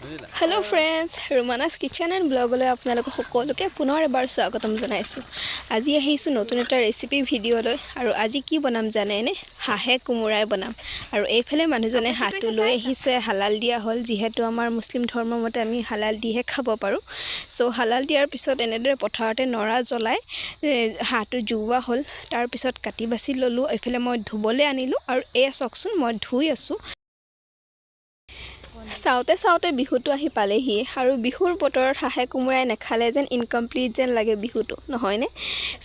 Hello friends, ৰোমানাছ kitchen and ব্লগলৈ আপোনালোকক সকলোকে পুনৰ এবাৰ স্বাগতম জনাইছোঁ। আজি আহিছোঁ নতুন এটা ৰেচিপি ভিডিঅ'লৈ। আৰু আজি কি বনাম জানেনে? হাঁহে কোমোৰাই বনাম। আৰু এইফালে মানুহজনে হাঁহটো লৈ আহিছে, হালাল দিয়া হ'ল। যিহেতু আমাৰ মুছলিম ধৰ্মৰ মতে আমি হালাল দিহে খাব পাৰোঁ। চ' হালাল দিয়াৰ পিছত এনেদৰে পথাৰতে নৰা জ্বলাই হাঁহটো জোওৱা হ'ল। তাৰপিছত কাটি বাছি ল'লোঁ। এইফালে মই ধুবলৈ আনিলোঁ আৰু এয়া চাওকচোন, মই ধুই আছোঁ। চাওঁতে চাওঁতে বিহুটো আহি পালেহিয়ে আৰু বিহুৰ বতৰত হাঁহে কোমোৰাই নাখালে যেন ইনকমপ্লিট যেন লাগে বিহুটো, নহয়নে?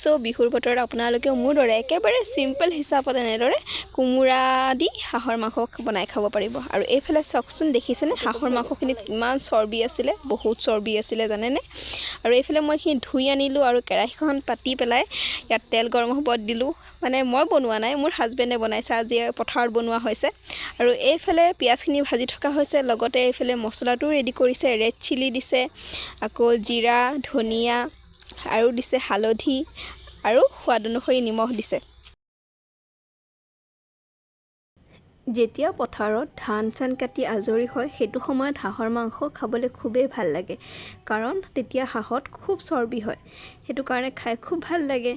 চ' বিহুৰ বতৰত আপোনালোকেও মোৰ দৰে একেবাৰে চিম্পল হিচাপত এনেদৰে কোমোৰা দি হাঁহৰ মাংস বনাই খাব পাৰিব। আৰু এইফালে চাওকচোন, দেখিছেনে হাঁহৰ মাংসখিনিত কিমান চৰ্বি আছিলে? বহুত চৰ্বি আছিলে, জানেনে? আৰু এইফালে মই এইখিনি ধুই আনিলোঁ আৰু কেৰাহীখন পাতি পেলাই ইয়াত তেল গৰম হ'ব দিলোঁ। মানে মই বনোৱা নাই, মোৰ হাজবেণ্ডে বনাইছে। আজি পথাৰত বনোৱা হৈছে। আৰু এইফালে পিঁয়াজখিনি ভাজি থকা হৈছে, লগতে এইফালে মছলাটোও ৰেডি কৰিছে। ৰেড চিলি দিছে, আকৌ জিৰা, ধনিয়া আৰু দিছে হালধি আৰু সোৱাদ অনুসৰি নিমখ দিছে। যেতিয়া পথাৰত ধান চান কাটি আজৰি হয়, সেইটো সময়ত হাঁহৰ মাংস খাবলৈ খুবেই ভাল লাগে, কাৰণ তেতিয়া হাঁহত খুব চৰ্বি হয়। সেইটো কাৰণে খাই খুব ভাল লাগে।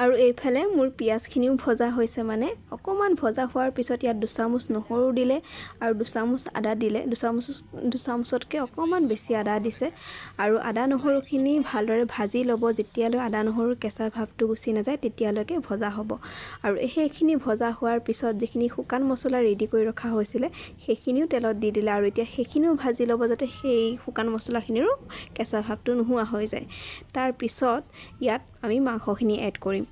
আৰু এইফালে মোৰ পিঁয়াজখিনিও ভজা হৈছে। মানে অকণমান ভজা হোৱাৰ পিছত ইয়াত দুচামুচ নহৰু দিলে আৰু দুচামুচ আদা দিলে। দুচামুচতকৈ অকণমান বেছি আদা দিছে। আৰু আদা নহৰুখিনি ভালদৰে ভাজি ল'ব। যেতিয়ালৈ আদা নহৰুৰ কেঁচা ভাৱটো গুচি নাযায়, তেতিয়ালৈকে ভজা হ'ব। আৰু সেইখিনি ভজা হোৱাৰ পিছত যিখিনি শুকান মছলা ৰেডি কৰি ৰখা হৈছিলে, সেইখিনিও তেলত দি দিলে। আৰু এতিয়া সেইখিনিও ভাজি ল'ব, যাতে সেই শুকান মছলাখিনিৰো কেঁচা ভাৱটো নোহোৱা হৈ যায়। তাৰপিছত ইয়াত আমি মাংসখিনি এড কৰিম।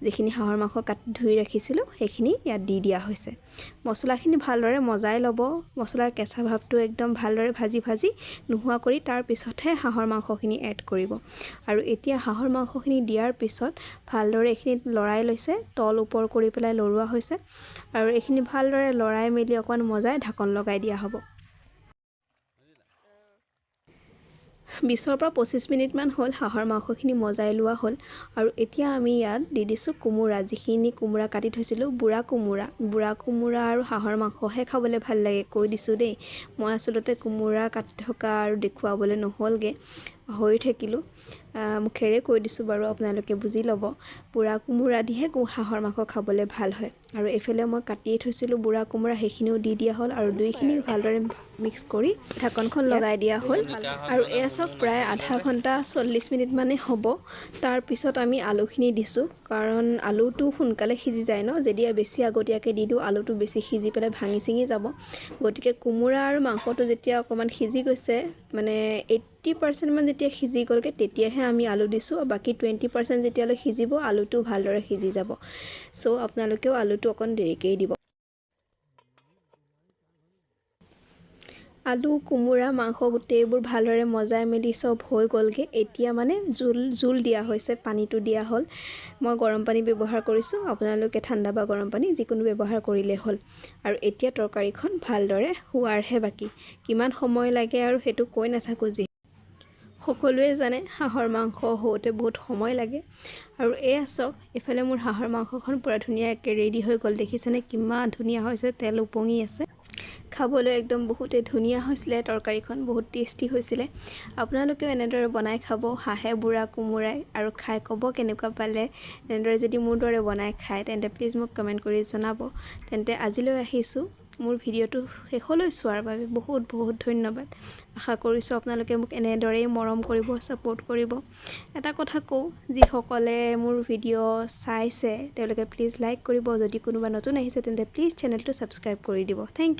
যিখিনি হাঁহৰ মাংস কাটি ধুই ৰাখিছিলোঁ, সেইখিনি ইয়াত দি দিয়া হৈছে। মছলাখিনি ভালদৰে মজাই ল'ব। মছলাৰ কেঁচা ভাৱটো একদম ভালদৰে ভাজি ভাজি নোহোৱা কৰি তাৰপিছতহে হাঁহৰ মাংসখিনি এড কৰিব। আৰু এতিয়া হাঁহৰ মাংসখিনি দিয়াৰ পিছত ভালদৰে এইখিনি লৰাই লৈছে। তল ওপৰ কৰি পেলাই লৰোৱা হৈছে। আৰু এইখিনি ভালদৰে লৰাই মেলি অকণমান মজাই ঢাকন লগাই দিয়া হ'ব। 20ৰ পৰা 25 মিনিটমান হ'ল, হাঁহৰ মাংসখিনি মজাই লোৱা হ'ল। আৰু এতিয়া আমি ইয়াত দি দিছোঁ কোমোৰা, যিখিনি কোমোৰা কাটি থৈছিলোঁ, বুঢ়া কোমোৰা। বুঢ়া কোমোৰা আৰু হাঁহৰ মাংসহে খাবলৈ ভাল লাগে, কৈ দিছোঁ দেই। মই আচলতে কোমোৰা কাটি থকা আৰু দেখুৱাবলৈ নহ'লগৈ, পাহৰি থাকিলোঁ। মুখেৰে কৈ দিছোঁ বাৰু, আপোনালোকে বুজি ল'ব। বুঢ়া কোমোৰা দিহে হাঁহৰ মাংস খাবলৈ ভাল হয়। আৰু এইফালে মই কাটিয়ে থৈছিলোঁ বুঢ়া কোমোৰা, সেইখিনিও দি দিয়া হ'ল। আৰু দুইখিনি ভালদৰে মিক্স কৰি ঢাকনখন লগাই দিয়া হ'ল। আৰু এয়া চাওক, প্ৰায় আধা ঘণ্টা 40 মিনিটমানেই হ'ব, তাৰপিছত আমি আলুখিনি দিছোঁ, কাৰণ আলুটো সোনকালে সিজি যায় ন। যেতিয়া বেছি আগতীয়াকৈ দি দিওঁ, আলুটো বেছি সিজি পেলাই ভাঙি চিঙি যাব। গতিকে কোমোৰা আৰু মাংসটো যেতিয়া অকণমান সিজি গৈছে, মানে 80%মান যেতিয়া সিজি গ'লগৈ, তেতিয়াহে আমি আলু দিছোঁ। বাকী 20% যেতিয়ালৈ সিজিব, আলুটো ভালদৰে সিজি যাব। চ' আপোনালোকেও আলুটো অকণ দেৰিকৈয়ে দিব। আলু, কোমোৰা, মাংস গোটেইবোৰ ভালদৰে মজাই মেলি চব হৈ গ'লগৈ। এতিয়া মানে জোল জোল দিয়া হৈছে, পানীটো দিয়া হ'ল। মই গৰম পানী ব্যৱহাৰ কৰিছোঁ, আপোনালোকে ঠাণ্ডা বা গৰম পানী যিকোনো ব্যৱহাৰ কৰিলেই হ'ল। আৰু এতিয়া তৰকাৰীখন ভালদৰে হোৱাৰহে বাকী। কিমান সময় লাগে আৰু সেইটো কৈ নাথাকোঁ, যি সকলোৱে জানে হাঁহৰ মাংস হওঁতে বহুত সময় লাগে। আৰু এয়া চাওক, এইফালে মোৰ হাঁহৰ মাংসখন পূৰা ধুনীয়াকৈ ৰেডি হৈ গ'ল। দেখিছেনে কিমান ধুনীয়া হৈছে? তেল উপঙি আছে। খাবলৈ একদম বহুতেই ধুনীয়া হৈছিলে। তৰকাৰীখন বহুত টেষ্টি হৈছিলে। আপোনালোকেও এনেদৰে বনাই খাব হাঁহে বুঢ়া কোমোৰাই আৰু খাই ক'ব কেনেকুৱা পালে। এনেদৰে যদি মোৰ দৰে বনাই খায়, তেন্তে প্লিজ মোক কমেণ্ট কৰি জনাব। তেন্তে আজিলৈ আহিছোঁ। মোৰ ভিডিঅ'টো শেষলৈ চোৱাৰ বাবে বহুত বহুত ধন্যবাদ। আশা কৰিছোঁ আপোনালোকে মোক এনেদৰেই মৰম কৰিব, ছাপোৰ্ট কৰিব। এটা কথা কওঁ, যিসকলে মোৰ ভিডিঅ' চাইছে, তেওঁলোকে প্লিজ লাইক কৰিব। যদি কোনোবা নতুন আহিছে, তেন্তে প্লিজ চেনেলটো ছাবস্ক্ৰাইব কৰি দিব। Thank U.